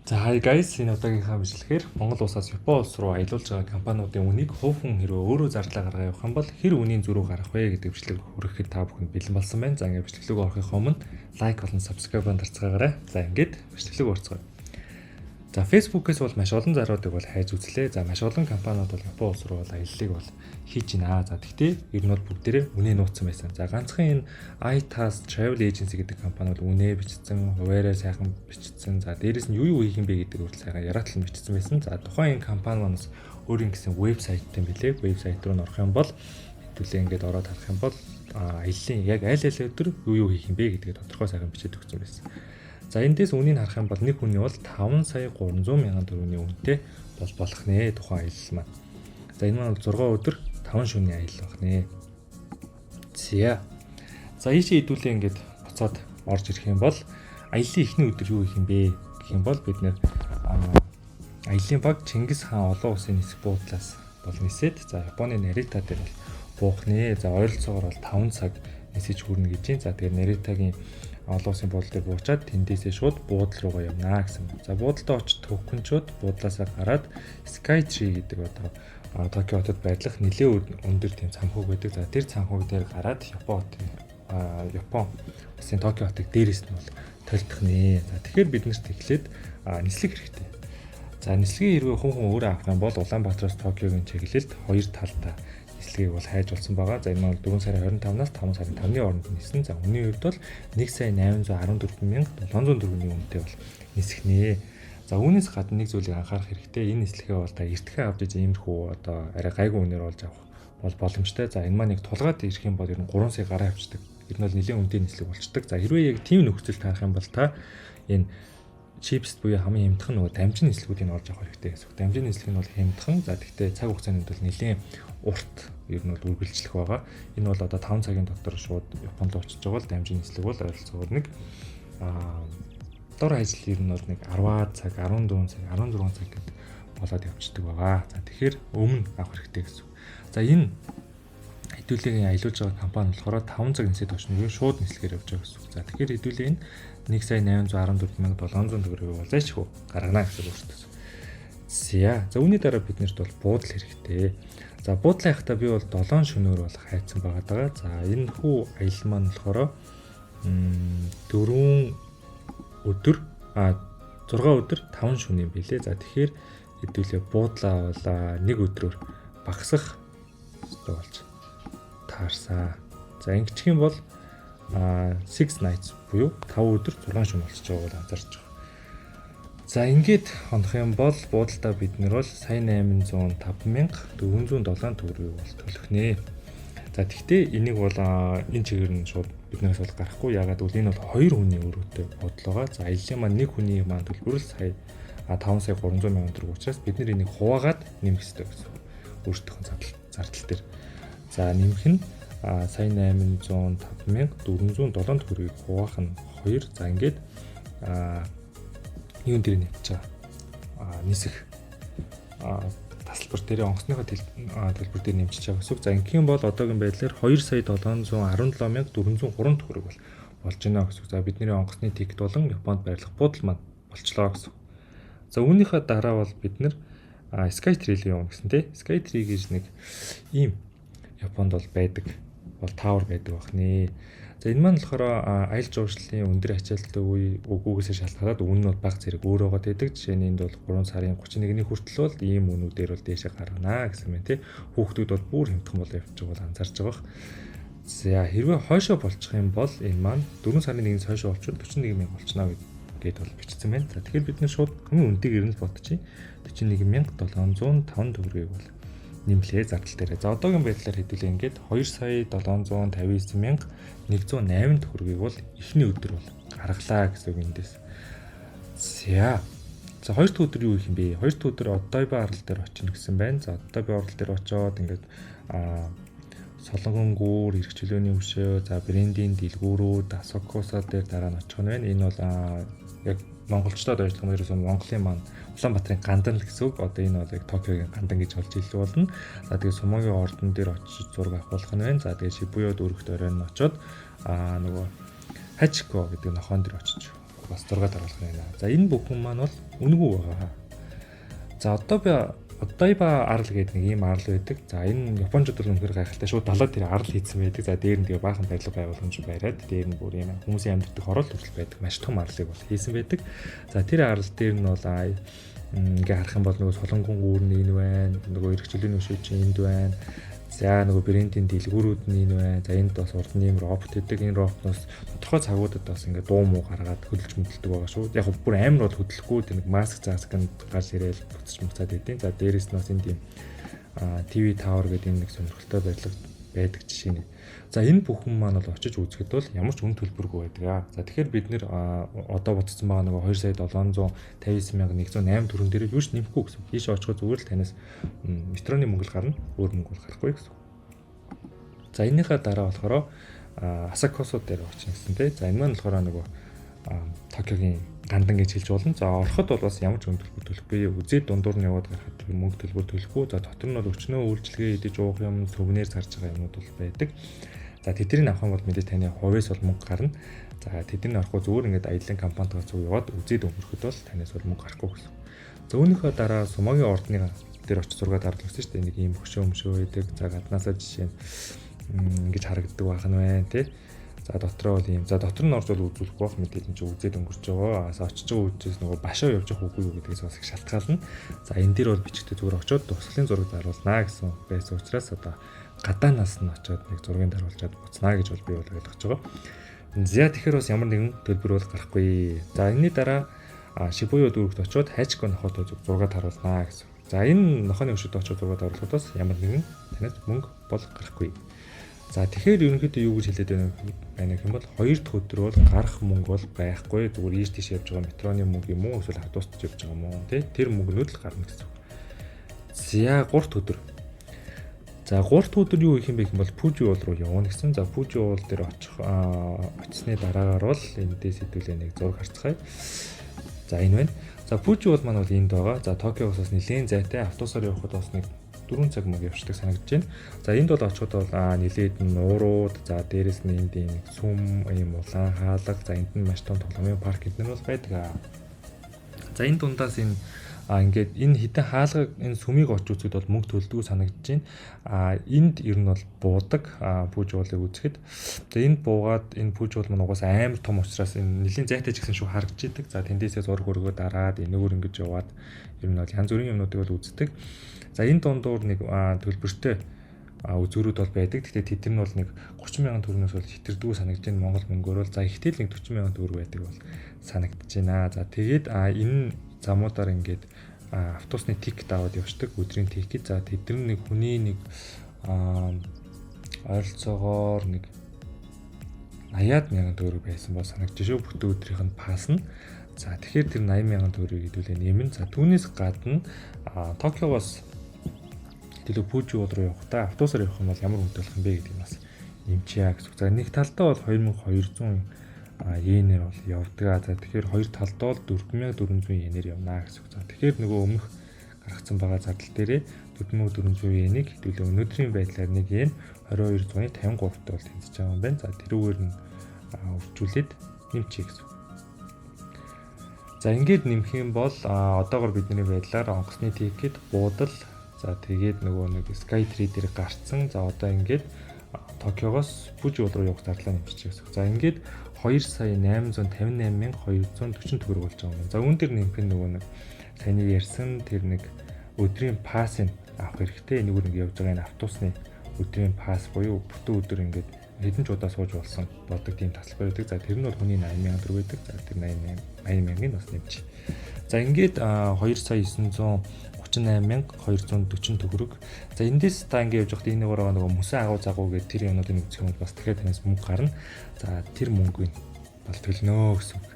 За, hi guys, энэ удаагийнхаа бичлэгээр Монгол улсаас Япон улс руу аялуулж байгаа компаниудын үнийг хувь хүн хэрвээ өөрөө зарлаа гаргаа явах юм бол хэр үнийн зөрүү гарах вэ гэдэг бичлэг хүргэхэд та бүхэнд бэлэн болсон байна. За, ингээд бичлэг рүү орохын өмнө like болон subscribe дарцгаагаарай. За, ингээд бичлэг рүү орцгоё. За, Facebook-ээс бол маш олон заруудыг бол хайж үзлээ. За, маш олон компаниуд бол Япон улс руу бол аяллыг бол хийж байна. За, тэгтээ ер нь бол бүгдээрээ үнэ нууцсан байсан. За, ганцхан энэ iTask Travel Agency гэдэг компани бол үнэ бичсэн, хуваараа сайхан бичсэн. За, дээрэс нь юу юу хийх юм бэ гэдэг хүртэл сайхан яраатал нь бичсэн байсан. За, тухайн энэ компани манаас өөрийн гэсэн вебсайттай юм билээ. Вебсайт руу н орох юм бол хэдүүлээ ингээд ороод харах юм бол аяллаа яг аль аль өдөр юу юу хийх юм бэ гэдгээ тодорхой сайхан бичээд өгсөн байсан. За, эндээс үнийг харах юм бол нэг хүний бол 5 сая 300 мянган төгрөгийн үнэтэй бол болох нэ тухайн аялал маань. За, энэ маань бол 6 өдөр 5 шөнийн аялал байх нэ. За. За, ийшээ хэдүүлээ ингээд буцаад орж ирэх юм бол аяллаа эхний өдөр юу хийх юм бэ гэх юм бол бид нэр аяллаа баг Чингис хаан олон улсын нисэх буудлаас бол нисээд, за, Японы Нарита дээр бол буух нэ. За, ойролцоогоор бол 5 цаг нисэж хүрнэ гэж байна. За, тэгэхээр Наритагийн олон улсын буудлын дээр буучаад тэндээсээ шууд буудал руугаа явнаа гэсэн. За, буудалдаа очиж төвхөнчүүд буудлаасаа гараад Sky Tree гэдэг одоо Токио хотод байрлах нэлээд өндөр тийм санхүүг байдаг. За, тэр санхүүг дээр гараад Япон хотын Япон улсын Токио хотыг дээрээс нь бол толдох нэ. За, тэгэхээр бид нарт эхлээд нислэг хэрэгтэй. За, нислэгийг хэрвээ хүн хүн өөрөө авах юм бол Улаанбаатараас Токиогийн чиглэлд хоёр талдаа нислэгийг бол хайж болсон байгаа. За, энэ бол 4 сарын 25-наас 5 сарын 5-ны хооронд нисэн. За, үнийн хувьд бол 1 сая 814 700 төгрөгийн үнэтэй бол нисэх нэ. За, үүнээс гадна нэг зүйлийг анхаарах хэрэгтэй. Энэ нислэгээ бол та эртхэн авч иж иймэрхүү одоо арай гайгүй үнээр болж авах бол боломжтой. За, энэ маань нэг тулгаад ирэх юм бол ер нь 3 сая гараа авчдаг. Ер нь бол нэлээд үнэтэй нислэг болчдөг. За, хэрвээ яг тийм нөхцөл таарах юм бол та энэ cheapest буюу хамгийн хямдхан нөгөө дамжин нислэгүүдийг олж авах хэрэгтэй гэсэн үг. Дамжин нислэг нь бол хямдхан. За, тэгтээ цаг хугацаанд бол нэлээд урт ер нь бол үргэлжлэх байгаа. Энэ бол одоо 5 цагийн дотор шууд Японд руу очиж байгаа бол дамжин нислэг бол ойролцоогоор нэг дор ажил ер нь бол нэг 10 цаг, 14 цаг, 16 цаг гэд болоод явцдаг байгаа. За, тэгэхээр өмнө авах хэрэгтэй гэсэн үг. За, энэ хэдүүлээгийн аялуулж байгаа компани болохоор 5 цаг нисээд очно буюу шууд нислэгээр явж байгаа гэсэн үг. За, тэгэхээр хэдүүлээ энэ 1 сая 814 700 төгрөгийг бол зайчгүй гаргана гэсэн үг өөртөө. За, за үүний дараа бид нарт бол буудал хэрэгтэй. За, буудлын явахдаа би бол 7 шөнөөр бол хайцсан байгаа даа. За, энэ хүү аялал маань болохоор 4 өдөр 6 өдөр 5 шөнө юм билээ. За, тэгэхээр хэдүүлээ буудлаа бол нэг өдрөөр багасгах ёстой болж таарсан. За, ингэчих юм бол 6 nights буюу 5 өдөр 6 шөнө болчихж байгааг бол анзаарч байгаа. За, ингээд хонох юм бол буудалдаа бид нар бол сая 805 407 төгрөгийг бол төлөх нэ. За, тэгтээ энийг бол энэ чигээр нь шууд биднээс бол гарахгүй. Яагаад гэвэл энэ бол хоёр хүний өрөөтэй буудал байгаа. За, аяллаа маань нэг хүний маань төлбөр л сая 5 сая 300 мянган төгрөг учраас бид нар энийг хуваагаад нэмэх хэрэгтэй гэсэн. Өөртөөх нь зардал дээр. За, нэмэх нь сая 805 407 төгрөгийг хуваах нь 2. За, ингээд юун дээр нэмж байгаа. Нисэх тасалбар дээр, онгоцныхоо төлбөр дээр нэмжиж байгаа гэсэн үг. За, ингэх юм бол одоогийн байдлаар 2 сая 717 403 төгрөг бол болж байна гэсэн үг. За, бидний онгоцны ticket болон Японд байрлах буудал маань болчлоо гэсэн. За, үүнийхээ дараа бол бид нэр Sky Tree руу явна гэсэн, тий. Sky Tree гэж нэг ийм Японд бол байдаг бол tower байдаг байх нэ. За, энэ маань болохоор аялал жуулчлалын өндөр ачаалттай үе үгүйгээсээ шалтгаалаад үн нь бол бага зэрэг өөр байгаад байдаг. Жишээ нь энд бол 3 сарын 31-ний хүртэл бол ийм үнүүдээр бол дээшээ гаргана гэсэн байна, тий. Хүүхдүүд бол бүр хямдхан бол явж байгаа бол анзаарч байгаа бах. За, хэрвээ хойшоо болчих юм бол энэ маань 4 сарын 1-ээс хойшоо болчихвол 41 мянга болчихно гэд бол бичсэн байна. За, тэгэхээр бид нэр шууд хамгийн үнэтэйгээр нь л бодчих. 41 705 төгрөгийг бол нэмлээ зардал дээр. За, одоогийн байдлаар хэдүүлээ ингээд 2 сая 759 мянга 108 төгрөгийг бол эхний өдөр бол гаргалаа гэсэн үг эндээс. За. За, хоёр дахь өдөр юу хийх юм бэ? Хоёр дахь өдөр Одайба арал дээр очино гэсэн байна. За, Одайба арал дээр очиод ингээд Солонгон гүүр, эрх чөлөөний хөшөө, за, брендийн дэлгүүрүүд, Асакуса дээр дараа нь очих нь байна. Энэ бол яг монголчдод ажиллах юм ерөөсөө Монголын маань Улаанбаатарын гандан л гэсэн үг. Одоо энэ бол яг Токиогийн гандан гэж олж илүү болно. За, тэгээ Сумогийн ордон дээр очиж зураг авах нь байна. За, тэгээ Шибуяд өргөхт оройн очоод нөгөө Хачико гэдэг нохоон дээр очиж бас зураг даруулах байна. За, энэ бүхэн маань бол үнэгүй байгаа. За, одоо би Одайба арал гэдэг нэг ийм арал байдаг. За, энэ японочууд бол үнэхээр гайхалтай. Шууд далаа дээр арал хийцэн байдаг. За, дээр нь тэгээ баахан барилга байгууламж бариад, дээр нь бүр ийм хүмүүсийн амьдардаг хороол хүртэл байдаг. Маш том арлыг бол хийсэн байдаг. За, тэр арал дээр нь бол ингээ харах юм бол нөгөө солонгон гүүр нь энэ байна. Нөгөө эрхчлөөний өшөө чинь энд байна. За, нөгөө брендийн дэлгүүрүүд нь энэ байна. За, энд бас урд нь ийм робот гэдэг. Энэ роботноос тодорхой цагуудад бас ингээ дуу муу гаргаад хөдөлж мөдөлдөг байгаа шүү. Яг бүр амар бол хөдлөхгүй, тэр нэг маск заск нь гарч ирээл буцаж муцаад идэв. За, дээрэс нь бас энд ийм TV Tower гэдэг энэ нэг сонирхолтой барилга байдаг жишээ нь. За, энэ бүхэн маань бол очиж үзэхэд бол ямар ч үн төлбөргүй байдаг. За, тэгэхээр бид нэр одоо бодсон байгаа нөгөө 2 сая 759 108 төгрөн дээр юу ч нэмэхгүй гэсэн. Ийш очиход зүгээр л танаас метроны мөнгө л гарна, өөр мөнгө бол гарахгүй гэсэн. За, энэнийхээ дараа болохоор Асакусо дээр очих гэсэн, тий. За, энэ маань болохоор нөгөө Токиогийн гандан гэж хэлж болно. За, ороход бол бас ямар ч үн төлбөр төлөхгүй. Үзээд дундуур нь яваад гарахад мөнгө төлбөр төлөхгүй. За, дотор нь бол өчнөө үйлчилгээ идэж уух юм, сувенир зарж байгаа юмнууд бол байдаг. За, тэднийг авах юм бол мэдээж таны хувьас бол мөнгө гарна. За, тэдний орохгүй, зүгээр ингээд аяллаа компанитайгаа зүг яваад үзээд өнгөрөхөд бол танаас бол мөнгө гарахгүй гэсэн. За, үүнийхээ дараа Сумогийн ордны дээр очиж зураг дардаг гэсэн шүү дээ. Нэг ийм хөшөө мөшөө байдаг. За, гаднаасаа жишээ нь ингэж харагддаг байх нь байна, тий. За, дотроо бол ийм. За, дотор нь орж бол үзүүлэхгүй байх, мэдээж энэ чинь үзээд өнгөрч байгаа. За, очиж байгаа үдчээс нөгөө башаа явж явах үгүй юу гэдгээс бас их шалтгаална. За, энэ дээр бол бичгтээ зүгээр очиод дурсгалын зураг даруулнаа гэсэн байсан учраас одоо гадаанаас нь очиод нэг зургийг даруулчаад буцнаа гэж бол би бол ойлгож байгаа. За, тэгэхээр бас ямар нэгэн төлбөр бол гарахгүй. За, энэний дараа Шибуя дүүрэгт очиод Хачико нохойтой зураг харуулнаа гэсэн. За, энэ нохойны хөшөөд очиод зураг харуулахад бас ямар нэгэн танаас мөнгө бол гарахгүй. За, тэгэхээр ерөнхийдөө юу гэж хэлээд байна гэх юм бол хоёр дахь өдөр бол гарах мөнгө бол байхгүй. Зүгээр ийш тийш явж байгаа метроны мөнгө юм уу, эсвэл автобуст явж байгаа юм уу, тий, тэр мөнгнүүд л гарна гэсэн үг. За, гурав дахь өдөр. За, гурав дахь өдөр юу хийх юм бэ гэх юм бол Пүжи уул руу явна гэсэн. За, Пүжи уул дээр очих очсны дараагаар бол эндээс хэдүүлээ нэг зураг харцгаая. За, энэ байна. За, Пүжи уул маань бол энд байгаа. За, Токиогоос бас нэлээн зайтай, автобусаар явхад бас нэг 4 цаг мөг явчихдаг санагдаж байна. За, энд бол очиход бол нэлээд нуурууд, за, дээрэс нь энд ийм сүм, ийм улаан хаалга, за, энд нь маш том тоглоомын парк эднэр бол байдаг. За, энэ дундаас энэ ингээд энэ хитэн хаалга, энэ сүмийг очиж үзэхэд бол мөнгө төлдөг санагдаж байна. Энд ер нь бол буудаг Пүүж уулыг үзэхэд. За, энд буугаад энэ Пүүж уул маань угаасаа амар том учраас энэ нэлийн зайтай ч гэсэн шүү харагдаж идэг. За, тэндээсээ зураг өргөө дараад энэгээр ингэж яваад ер нь бол янз бүрийн юмнуудыг бол үздэг. За, энэ дундуур нэг төлбөртэй үзүүрүүд бол байдаг. Гэхдээ тэд нар нь бол нэг 30 мянган төгрөгнөөс бол хэтэрдэггүй санагдаж байна Монгол мөнгөөр бол. За, ихтэй л нэг 40 мянган төгрөг байдаг бол санагдаж байна. За, тэгээд энэ замуудаар ингээд автобусны ticket аваад явждаг, өдрийн ticket. За, тэд нар нэг хүний нэг ойролцоогоор нэг 80-аад мянган төгрөг байсан бол санагдаж шүү. Бүтэн өдрийнх нь pass нь. За, тэгэхээр тэр 80 мянган төгрөгийг хэдүүлээ нэмэн. За, түүнээс гадна Токиогоос төлөө Пүүжи уул руу явахдаа автобусаар явах юм бол ямар үнэтэй болох юм бэ гэдгийг бас нэмчихье гэсэн. За, нэг талдаа бол 2200 йенээр бол явдаг. За, тэгэхээр хоёр талдаа бол 4400 йенээр явна гэсэн. За, тэгэхээр нөгөө өмнөх гаргацсан байгаа зардал дээрээ 4400 йенийг хэдүүлээ өнөөдрийн байдлаар 1 йен 22.53-т бол тэнцэж байгаа юм байна. За, тэрүүгээр нь үржүүлээд нэмчихье гэсэн. За, ингээд нэмэх юм бол одоогор бидний байдлаар онгоцны ticket, буудал, за, тэгээд нөгөө нэг Sky Tree дээр гарцсан. За, одоо ингээд Токиогоос Пүжи уул руу явах зардлаа нэмчих гэсэн. За, ингээд 2 сая 858 240 төгрөг болж байгаа юм. За, үүн дээр нэмэх нь нөгөө нэг саяны ярьсан тэр нэг өдрийн pass ыг авах хэрэгтэй. Энэгээр нэг явж байгаа энэ автобусны өдрийн pass буюу бүтэн өдөр ингээд хэдэн ч удаа сууж болсон болдог тийм тасалбар байдаг. За, тэр нь бол хүний 80 мянган төгрөг байдаг. За, тэр 80 80 мянгыг бас нэмж. За, ингээд 2 сая 938 240 төгрөг. За, эндээс та ингээд явж байхдаа энэ байгаа нөгөө мөсөн агуу загуу гэдэг тэр юмнуудыг үзэх юм бол бас дахиад танаас мөнгө гарна. За, тэр мөнгийг бол төлнө гэсэн үг.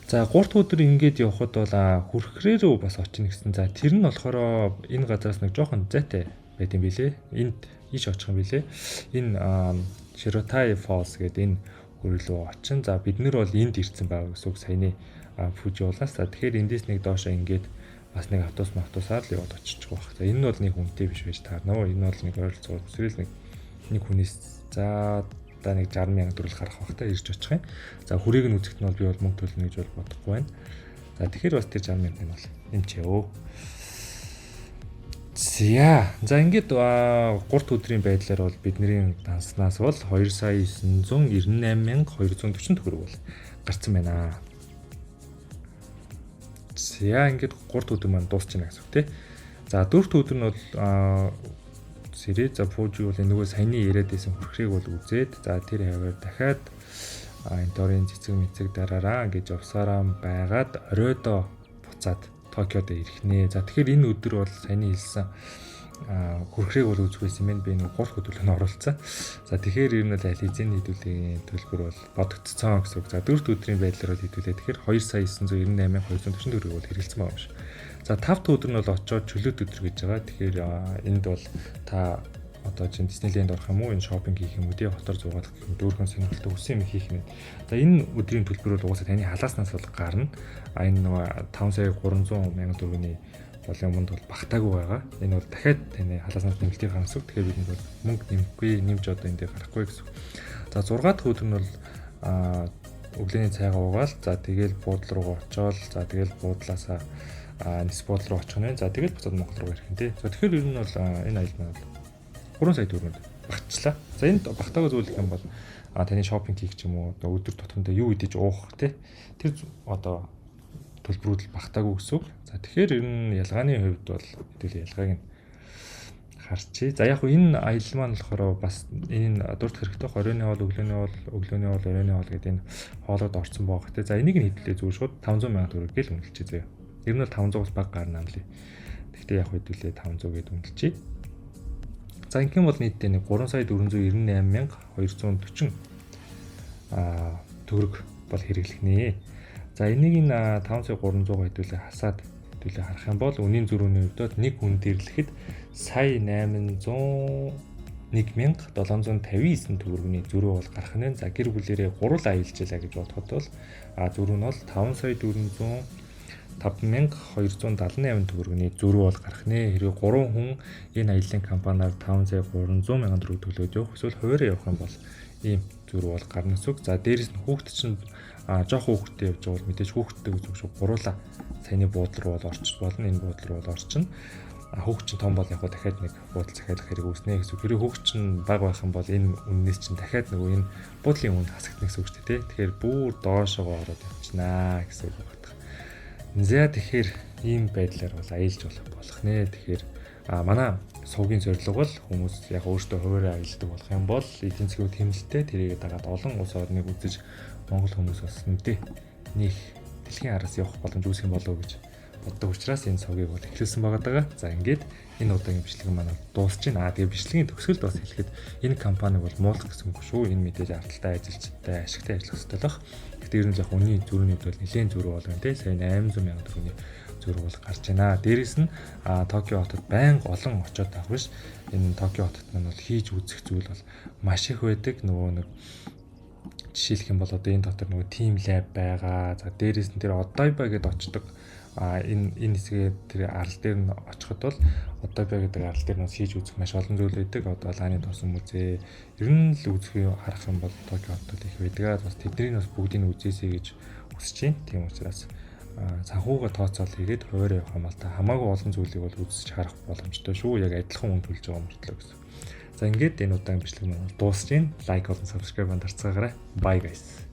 За, 3 дахь өдөр ингээд явхад бол хүрхрээ рүү бас очино гэсэн. За, тэр нь болохоор энэ газараас нэг жоохон зайтай байт юм билэ. Энд ийш очих юм билэ. Энэ Shiratai Falls гэдэг энэ хүрэл рүү очин. За, бид нар бол энд ирсэн байгаа гэсэн үг, саяны Фужи уулаас. За, тэгэхээр эндээс нэг доошоо ингээд бас нэг автобус автобусаар л яваад очиж байгаа бах. За, энэ нь бол нэг үнэтэй биш байж таарна. Энэ бол нэг ойролцоогоор эсвэл нэг хүнээс за Надаа нэг 60 мянган төгрөг гарах бах та ирж очих юм. За, хүрээг нь үзэхэд нь бол би бол мөнгө төлнө гэж бол бодохгүй байна. За, тэгэхээр бас тэр 60 мянган нь бол нэмчээ. За, за ингээд 3 өдрийн байдлаар бол бидний данснаас бол 2 сая 998 240 төгрөг бол гарцсан байна. За, ингээд 3 өдөр маань дуусч байна гэсэн үг тий. За, дөрөвт өдөр нь бол сэрээ, за, Фужи бол нөгөө саяны яриад байсан хөрхрийг бол үзээд, за, тэр хаваар дахиад энэ дорын цэцэг мэцэг дараараа гэж явсараа байгаад оройдоо буцаад Токиод ирэх нэ. За, тэгэхээр энэ өдөр бол саяны хэлсэн хөрхрийг бол үзэх байсан юм. Би нэг 3 өдөрлөө нь оруулсан. За, тэгэхээр ер нь бол аль хэзээний хэдүүлгийн төлбөр бол бодогдсон гэсэн үг. За, дөрөвт өдрийн байдлаар бол хэдүүлээ. Тэгэхээр 2 сая 998 240 төгрөг бол хэрэгэлсэн байгаа юм шиг. За, 5 дахь өдөр нь бол очоод чөлөөт өдөр гэж байгаа. Тэгэхээр энд бол та одоо чинь Диснейленд орох юм уу, энэ шопинг хийх юм уу, тий, хотоор зугаалах гэх юм, дөөрхөн сонирхолтой хүссэн юм хийх юм. За, энэ өдрийн төлбөр бол угаасаа таны халааснаас бол гарна. А энэ нөгөө 5 сая 300 мянган төгрөгийн бол юмд бол багтаагүй байгаа. Энэ бол дахиад таны халааснаас нэмэлтийг гарна гэсэн. Тэгэхээр бидэнд бол мөнгө нэмэхгүй, нэмж одоо энэ дээр гарахгүй гэсэн. За, 6 дахь өдөр нь бол өглөөний цайгаа уугаал, за, тэгэл буудлын руугаа очиод, за, тэгэл буудлаасаа нис буудлын руу очих нь. За, тэгэл буцаад Монгол руу ирэх юм тий. За, тэгэхээр ер нь бол энэ аялал маань бол 3 сая төгрөгөнд багтчлаа. За, энд багтаагүй зүйл гэх юм бол таны шопинг хийх ч юм уу, одоо өдөр тутамдаа юу идэж уух тий. Тэр одоо төлбөрүүд л багтаагүй гэсэн үг. За, тэгэхээр ер нь ялгааны хувьд бол хэдүүл ялгааг нь харчээ. За, яг хуу энэ аялал маань болохоор бас энэ дурдах хэрэгтэй, оройн хоол, өглөөний хоол, өглөөний хоол, оройн хоол гэдэг энэ хоолоод орсон байгаа хэрэгтэй. За, энийг нь хэдүүлээ зүгээр шууд 500 сая төгрөг гэл үнэлчихье заяа. Ер нь бол 500-аас бага гарна амлаа. Гэхдээ яг хэдүүлээ 500 гэд үнэлчихье. За, ингэх юм бол нийтдээ нэг 3 сая 498 240 төгрөг бол хэрэглэх нэ. За, энийг нь 5 сая 300 хэдүүлээ хасаад хэдүүлээ харах юм бол үнийн зөрүүний хувьд нэг хүн дэрлэхэд сая 801 1759 төгрөгийн зөрүү бол гарах нь. За, гэр бүлэрээ гурвал аялж ялаа гэж бодоход бол зөрүү нь бол 5 сая 400 5278 төгрөгийн зөрүү бол гарах нэ. Хэрвээ 3 хүн энэ аяллаа компаниар 5 сая 300 мянган төгрөг төлөөд явах эсвэл хуваараа явах юм бол ийм зөрүү бол гарна гэсэн үг. За, дээрэс нь хүүхэд чинь жоох хүүхэдтэй явж байгаа бол мэдээж хүүхэдтэй гэсэн үг шүү. Гуруула саяны буудлын руу бол орчих болно. Энэ буудлын руу бол орчихно. Хүүхд чинь том бол яг дахиад нэг буудал захиалах хэрэг үүснэ гэсэн үг. Хэрвээ хүүхд чинь бага байх юм бол энэ үннээс чинь дахиад нөгөө энэ буудлын үн хасагдана гэсэн үг шүү дээ. Тэгэхээр бүр доошогоо ороод явчихнаа гэсэн үг байна. За, тэгэхээр ийм байдлаар бол аялж болох нэ. Тэгэхээр манай сувгийн зорилго бол хүмүүс яг өөртөө хуваараа аялдаг болох юм бол эдийн засгийн хэмнэлттэй, тэрийг дагаад олон улс орныг үзэж Монгол хүмүүс бас нүдэ нөх дэлхийн араас явах боломж үүсэх юм болов уу гэж боддог учраас энэ сувгийг бол эхлүүлсэн байгаа даа. За, ингээд энэ удаагийн бичлэг маань дуусч байна. Тэгээ бичлэгийн төгсгөлд бас хэлэхэд энэ компаниг бол муулах гэсэн үг шүү. Энэ мэдээж ардалтай ажилчтай ашигтай ажиллах хэрэгтэй л баг. Гэхдээ ер нь яг үнийн зөрүүний хувьд бол нэлээд зөрүү болгоно те. Сая 800 мянган төгрөгийн зөрүү бол гарч байна. Дээрэс нь Токио хотод байнга олон очиод авах биш. Энэ Токио хотод маань бол хийж үзэх зүйл бол маш их байдаг. Нөгөө нэг жишээлх юм бол одоо энэ дотор нөгөө Team Lab байгаа. За, дээрэс нь тэр Одайба гэдээ очдог энэ хэсгээ тэр арал дээр нь очиход бол Одайба гэдэг арал дээр нь хийж үзэх маш олон зүйл байдаг. Одоо лааны тосон музей ер нь л үзэх харах юм бол Токио хотод их байдаг. Бас тэднийг бас бүгдийг нь үзээсэй гэж хүсэж байна. Тийм учраас санхүүгээ тооцоол хийгээд хуваараа явах юм бол та хамаагүй олон зүйлийг бол үзэж харах боломжтой шүү. Яг адилхан үн төлж байгаа мөртлөө гэсэн. За, ингээд энэ удаагийн бичлэг маань дуусч байна. Лайк болон subscribe дарцгаагаарай. Bye guys.